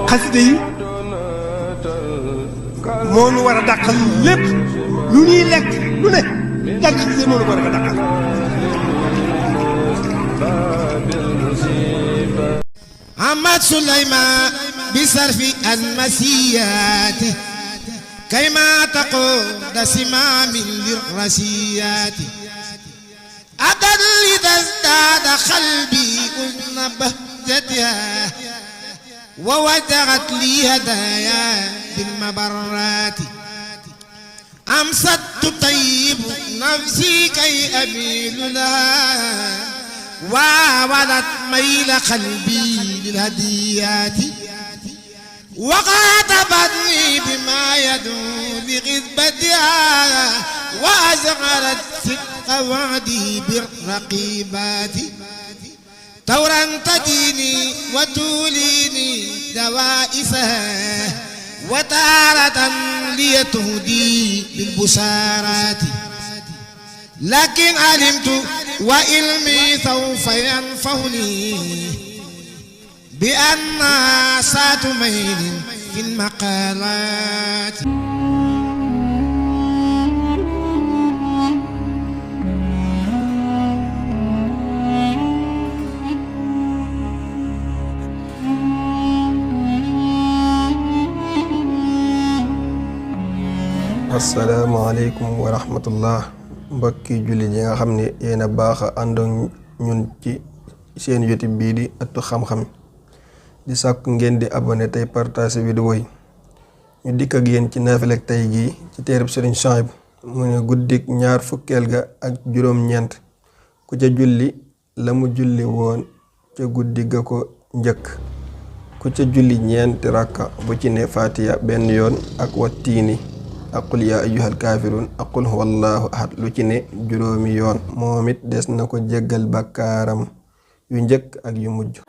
xasida yi moo nu war a dàqal lépp lu ñuy lekk lu ne jàng xasida yi moo nu ko war a dàqal. Ahmad Souleymane بصرف المسيات كيما تقود سمام للرسيات أدل إذا ازداد قلبي أذن بهجتها ووجهت لي هدايا بالمبرات أمست تطيب نفسي كي أميل لها وولت ميل قلبي للهديات وخاطبتني بما يدعو لغذبتها وأزغرت صدق وعدي بالرقيبات تورا تديني وتوليني دوائسها وتارة ليتهدي بالبشارات لكن علمت وعلمي سوف ينفعني بأن سات ميل في المقالات asalaamaaleykum wa rahmatullah mbokki julli yi nga xam ne yéen a baax a ànd ak ñun ci seen YouTube bii di ëttu xam-xam di sàkku ngeen di abonné tey partage vidéo yi ñu dikk ak yéen ci naafilek tey gii ci téereb Sëriñ Suhaybu mu ne guddik ñaar fukkeel ga ak juróom-ñeent ku ca julli la mu julli woon ca guddi ga ko njëkk ku ca julli ñeenti rakka bu ci ne Faatiha benn yoon ak wattiini ak qul yaa ayyuhal kaafiruun ak qul huwallaahu ahad lu ci ne juróomi yoon moom it des na ko jéggal bakkaaram yu njëkk ak yu mujj.